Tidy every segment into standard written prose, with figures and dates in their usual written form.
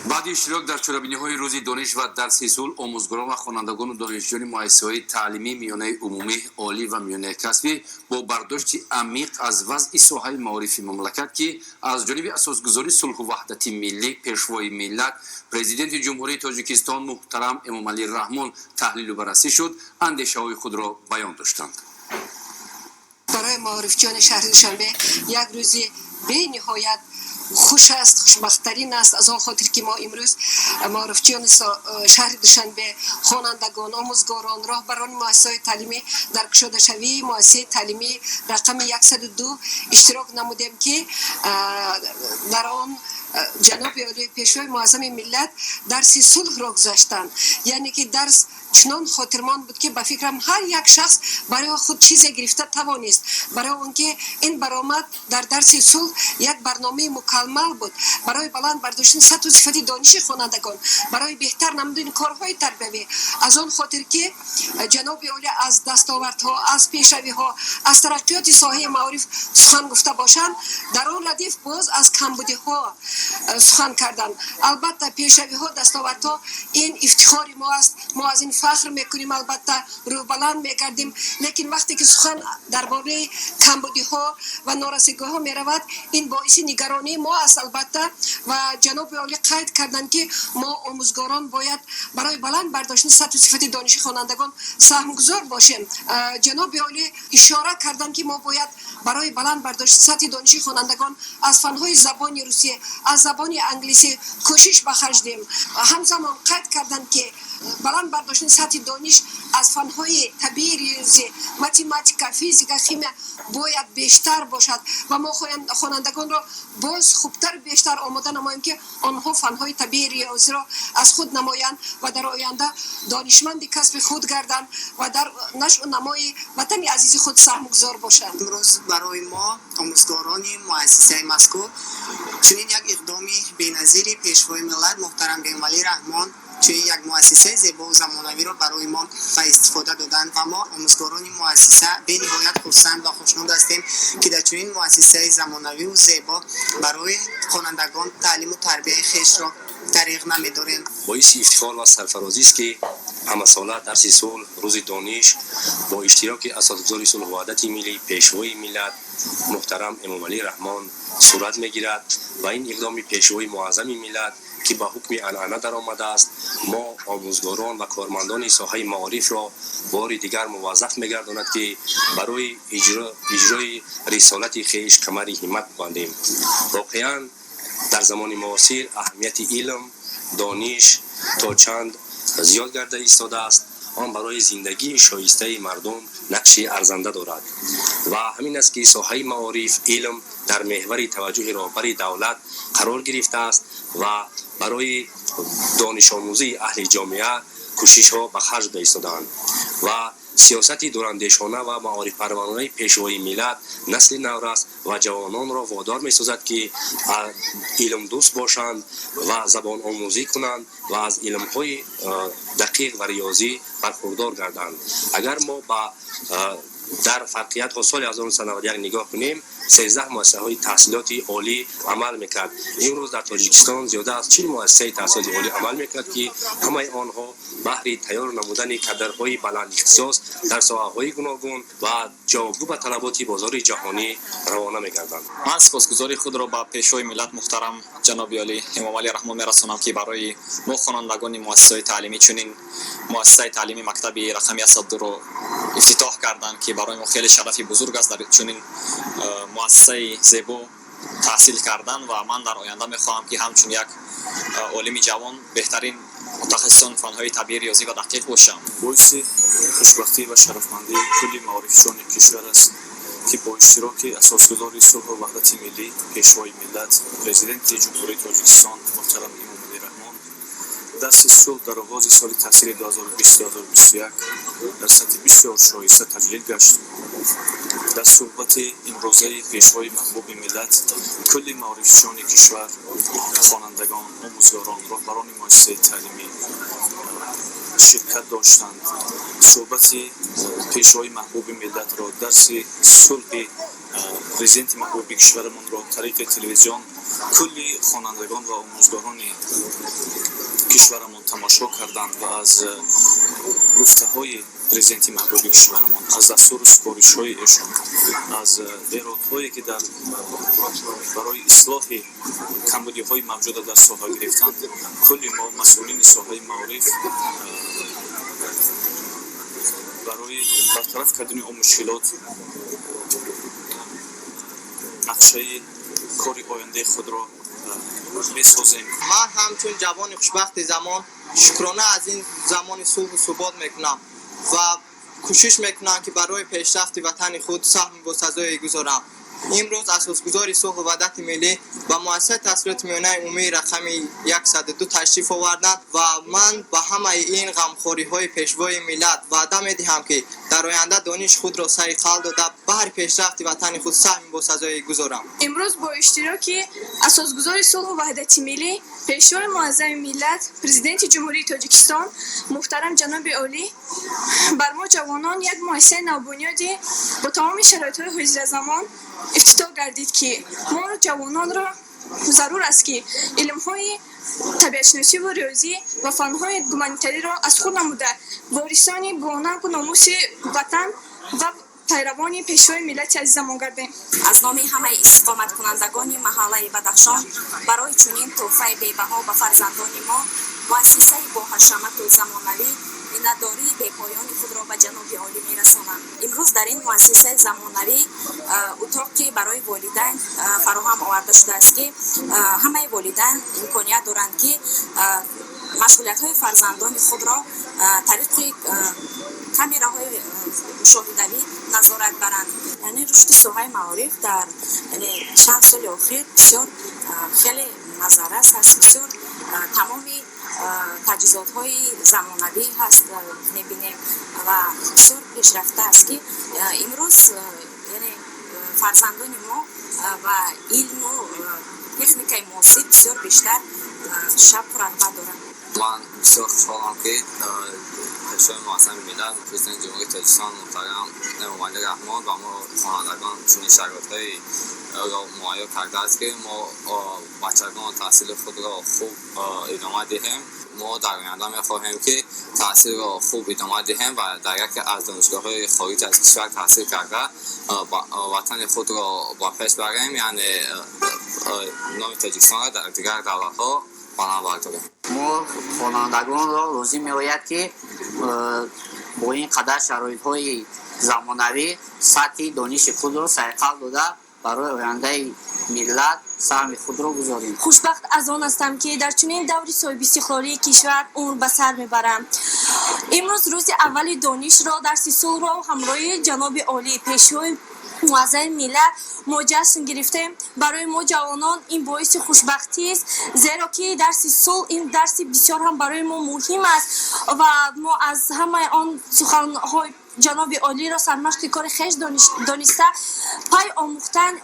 Баъди иштирок дар чорабиниҳои Рӯзи дониш ва дарси сулҳ, омӯзгорон ва хонандагону донишҷӯёни муассисаҳои таълимии миёнаи умумӣ, олӣ ва миёнаи касбӣ бо бардошти амиқ аз вазъи соҳаи маорифи мамлакат, ки аз ҷониби асосгузори сулҳу ваҳдати миллӣ, Пешвои миллат, Президенти Ҷумҳурии Тоҷикистон муҳтарам Эмомалӣ Раҳмон таҳлилу баррасӣ шуд, андешаҳои худро баён доштанд. Барои маорифчиёни шаҳри Душанбе як рӯзи бениҳоят хуш аст, хушбахттарин аст, аз он хотир ки мо имрӯз, маорифчиёни шаҳри Душанбе, хонандагон, омӯзгорон, роҳбарони муассисаҳои таълимӣ, дар кушодашавии муассисаи таълимии рақами 102 иштирок намудем, ки дар он ҷаноби олии, Пешвои муаззами миллат дарси сулҳро гузаштанд. Яъне ки дарс чунон хотирмон буд, ки ба фикрам, ҳар як шахс барои худ чизе гирифта тавонист, барои он ки ин баромад дар дарси сулҳ як барномаи мукаммал буд барои баланд бардоштани сатҳу сифати дониши хонандагон, барои беҳтар намудани корҳои тарбиявӣ. Аз он хотир ки ҷаноби олӣ аз дастовардҳо, аз пешравиҳо, аз тараққиёти соҳаи маориф сухан гуфта бошанд, дар он радиф боз аз камбудиҳо сухан карданд. Албатта, пешравиҳо, дастовардҳо ин ифтихори мо аст, мо аз ин фахр мекунем, албатта, рӯҳбаланд мегардем, лекин вақте ки сухан дар бораи камбудиҳо ва норасигиҳо меравад, ин боиси нигаронии мо аст, албатта. Ва ҷаноби олӣ қайд карданд, ки мо, омӯзгорон, бояд барои баланд бардоштани сатҳу сифати дониши хонандагон саҳмгузор бошем. Ҷаноби олӣ ишора карданд, ки мо бояд барои баланд бардоштани сатҳи дониши хонандагон аз фанҳои забони русӣ, аз забони англисӣ кӯшиш ба харҷ диҳем. Ҳамзамон қайд карданд, ки баланд бардоштани сатҳи дониш аз фанҳои табиии риёзӣ, математика, физика, химия бояд бештар бошад ва мо хонандагонро боз хубтар, бештар омода намоем, ки онҳо фанҳои табиии риёзиро аз худ намоянд ва дар оянда донишманди касби худ гарданд ва дар нашъу намои ватани азизи худ саҳмгузор бошанд. Имрӯз барои мо, омӯзгорони муассисаи мазкур, чунин як иқдоми беназири Пешвои миллат муҳтарам Эмомалӣ Раҳмон, чунин як муассисаи зебову замонавиро барои мо ба истифода доданд ва мо, омӯзгорони муассиса, бениҳоят хурсанд ва хушнуд ҳастем, ки дар чунин муассисаи замонавиву зебо барои хонандагон таълиму тарбияи хешро дариғ намедорем. Боиси ифтихор ва сарфарозист, ки ҳамасола дарси сулҳ, Рӯзи дониш бо иштироки асосгузори сулҳу ваҳдати миллӣ, Пешвои миллат муҳтарам Эмомалӣ Раҳмон сурат мегирад ва ин иқдоми Пешвои муаззами миллат, ки ба ҳукми анъана даромадааст, мо, омӯзгорон ва кормандони соҳаи маорифро, бори дигар муваззаф мегардонад, ки барои иҷрои рисолати хеш камари ҳиммат бандем. Воқеан, дар замони муосир аҳамияти илм, дониш то чанд зиёд гарда истодааст. Он барои зиндагии шоистаи мардум нақши арзанда дорад ва ҳамин аст, ки соҳаи маориф, илм дар меҳвари таваҷҷӯҳи роҳбари давлат қарор гирифтааст ва барои донишомӯзии аҳли ҷомеа кӯшишҳо ба харҷ дода истодаанд ва сиёсати дурандешона ва маорифпарваронаи Пешвои миллат насли наврас ва ҷавононро водор месозад, ки илмдӯст бошанд ва забономӯзӣ кунанд ва аз илмҳои дақиқ ва риёзӣ бархурдор гарданд. Агар мо ба дар фарқиятҳо соли 1991 нигоҳ кунем, 13 муассисаҳои таҳсилоти олӣ амал мекард. Имрӯз дар Тоҷикистон зиёда аз 40 муассисаи таҳсилоти олӣ амал мекунад, ки ҳамаи онҳо баҳри тайёр намудани кадрҳои баландихтисос дар соҳаҳои гуногун ва ҷавобгӯ ба талаботи бозори ҷаҳонӣ равона мегарданд. Ман сипосгузории худро ба Пешвои миллат муҳтарам ҷаноби олӣ Эмомалӣ Раҳмон мерасонам, ки барои мо, хонандагони муассисаҳои таълимӣ, чунин муассисаи таълими мактаби рақами 102-ро ифтитоҳ карданд, ки барои мо хеле шарафи бузург аст дар чунин муассисаи зебо таҳсил кардан. Ва ман дар оянда мехоҳам, ки ҳамчун як олими ҷавон беҳтарин мутахассисон фанҳои табиӣ, риёзӣ ва дақиқ бошам. Боиси хушбахтӣ ва шарафмандии кулли маорифчиёни кишвар аст, ки бо иштироки асосгузори сулҳу ваҳдати миллӣ, Пешвои миллат, Президенти Ҷумҳурии Тоҷикистон муҳтарам Эмомалӣ Раҳмон дарси сулҳ дар оғози соли таҳсили 2020-2021 дар сатҳи бисёр шоиста таҷлил гашт. Дар суҳбати имрӯзаи Пешвои маҳбуби миллат кулли маорифчиёни кишвар, хонандагон, омӯзгорон, роҳбарони муассисаи таълимӣ ширкат доштанд. Суҳбати Пешвои маҳбуби миллатро, дарси сулҳи Президенти маҳбуби кишварамонро тариқи телевизион Кулли хонандагон ва омӯзгорони кишварамон тамошо карданд ва аз гуфтаҳои президенти маҳбуби кишварамон, аз дастуру супоришҳои эшон, аз эродҳое, ки дар барои ислоҳи камбудиҳои мавҷуда дар соҳа гирифтанд, кулли мо, масъулини соҳаи маориф, барои бартараф кардани он мушкилот нақшаи кори ояндаи худро месозем. Ман ҳамчун ҷавони хушбахти замон шукрона аз ин замони сулҳу субот мекунам ва кӯшиш мекунам, ки барои пешрафти ватани худ саҳми босазое гузорам. Имрӯз асосгузори сулҳу ваҳдати миллӣ ба муассисаи таҳсилоти миёнаи умумии рақами 102 ташриф оварданд ва ман ба ҳамаи ин ғамхориҳои пешвои миллат ваъда медиҳам, ки дар оянда дониши худро сайқал дода, баҳри пешрафти ватани худ саҳми босазое гузорам. Имрӯз бо иштироки асосгузори сулҳу ваҳдати миллӣ, пешвои муаззами миллат, Президенти Ҷумҳурии Тоҷикистон муҳтарам ҷаноби олӣ бар мо ҷавонон як муассисаи навбунёдӣ бо тамоми шароитҳои ҳозиразамон ифтитоҳ гардид, ки моро, ҷавононро, зарур аст, ки илмҳои табиатшиносиву риёзӣ ва фанҳои гуманитариро аз худ намуда, ворисони бонангу номуси ватан ва пайравони пешвои миллати азизамон гардем. Аз номи ҳамаи истиқоматкунандагони маҳаллаи Бадахшон барои чунин тӯҳфаи бебаҳо ба фарзандони мо, муассисаи боҳашамату замонавӣ, миннатдории бепоёни худро ба ҷаноби олӣ мерасонам. Имрӯз дар ин муассисаи замонавӣ утоқе барои волидайн фароҳам оварда шудааст, ки ҳамаи волидайн имконият доранд, ки машғулиятҳои фарзандони худро тариқи камераҳои мушоҳидавӣ назорат баранд. Яъне рушди соҳаи маориф дар чанд соли охир бисёр хеле назаррас аст. Бисёр тамоми таҷҳизотҳои замонавӣ ҳаст, мебинем, ва бисёр пешрафта аст, ки имрӯз яъне фарзандони мо ба илму техникаи муосир бисёр бештар шавқу рағбат доранд. Ман бисёр хушҳолам, ки пешвои муаззами миллат, Президенти Ҷумҳурии Тоҷикистон муҳтарам Эмомалӣ Раҳмон ба мо хонандагон чунин шароитҳоеро муҳайё кардааст, ки мо бачагон таҳсили худро хуб идома диҳем. Мо дар оянда мехоҳем, ки таҳсилро хуб идома диҳем ва дар яке аз донишгоҳҳои хориҷ аз кишвар таҳсил карда, ватани худро ба пеш барем, яъне номи Тоҷикистонро дар дигар давлатҳо баланд бардорем. Мо хонандагонро лозим меояд, ки бо ин қадар шароитҳои замонавӣ сатҳи дониши худро сайқал дода, барои ояндаи миллат саҳми худро гузорем. Хушбахт аз он ҳастам, ки дар чунин даври соҳибистиқлолии кишвар умр ба сар мебарам. Имрӯз рӯзи аввали донишро, дарси сулҳро ҳамроҳи ҷаноби олӣ, пешвои муаззами миллат мо ҷашн гирифтем. Барои мо ҷавонон ин боиси хушбахтист, зеро ки дарси сулҳ ин дарси бисёр ҳам барои мо муҳим аст ва мо аз ҳамаи он суханҳои ҷаноби олиро сармашқи кори хеш дониста, пай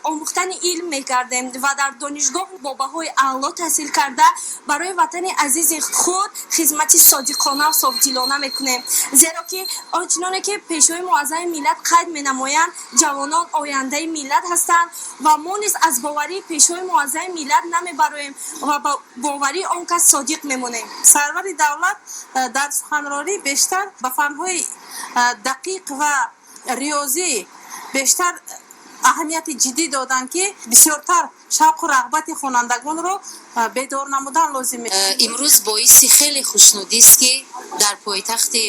омӯхтани илм мегардем ва дар донишгоҳ бо баҳои аъло таҳсил карда, барои ватани азизи худ хизмати содиқона ва софдилона мекунем, зеро ки он чуноне ки пешвои муаззами миллат қайд менамоянд, ҷавонон ояндаи миллат ҳастанд ва мо низ аз боварии пешвои муаззами миллат намебароем ва ба боварии он кас содиқ мемонем. Сарвари давлат дар суханронӣ бештар ба фанҳои дақиқ ва риёзӣ бештар аҳамияти ҷиддӣ доданд, ки бисёртар шавқу рағбати хонандагонро бедор намудан лозим. Имрӯз боиси хеле хушнудист, ки дар пойтахти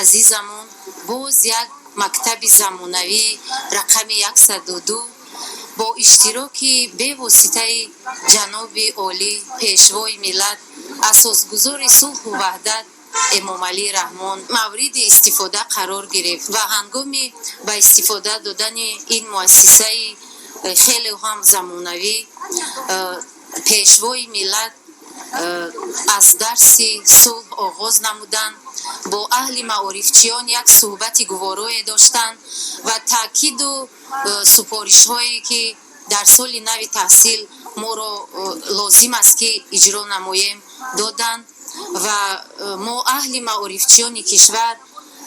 азизамон боз як мактаби замонавӣ рақами 102 бо иштироки бевоситаи ҷаноби олӣ, пешвои миллат, асосгузори сулҳу ваҳдат Эмомалӣ Раҳмон мавриди истифода қарор гирифт ва ҳангоми ба истифода додани ин муассисаи хеле ҳам замонавӣ пешвои миллат аз дарси сулҳ оғоз намуданд, бо аҳли маорифчиён як суҳбати гуворое доштанд ва таъкиду супоришҳое, ки дар соли нави таҳсил моро лозим аст, ки иҷро намоем, доданд ва мо, аҳли маорифчиёни кишвар,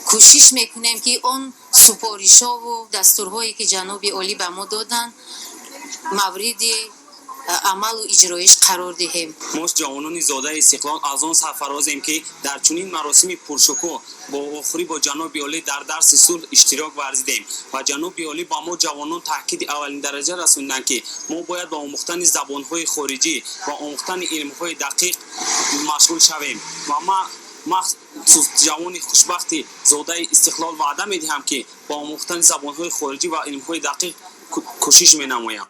кӯшиш мекунем, ки он супоришҳову дастурҳое, ки ҷаноби олӣ ба мо доданд, мавриди Амалу иҷроиш қарор диҳем. Мо, ҷавонони зодаи истиқлол, аз он сарфарозем, ки дар чунин маросими пуршукӯҳ бо вохӯрӣ бо ҷаноби олӣ дар дарси сулҳ иштирок варзидем ва ҷаноби олӣ ба мо ҷавонон таъкиди аввалиндараҷа расонданд, ки мо бояд ба омӯхтани забонҳои хориҷӣ ва омӯхтани илмҳои дақиқ машғул шавем. Ва ман махсус ҷавони хушбахти зодаи истиқлол ваъда медиҳам, ки ба омӯхтани забонҳои хориҷӣ ва илмҳои дақиқ кӯшиш менамоям.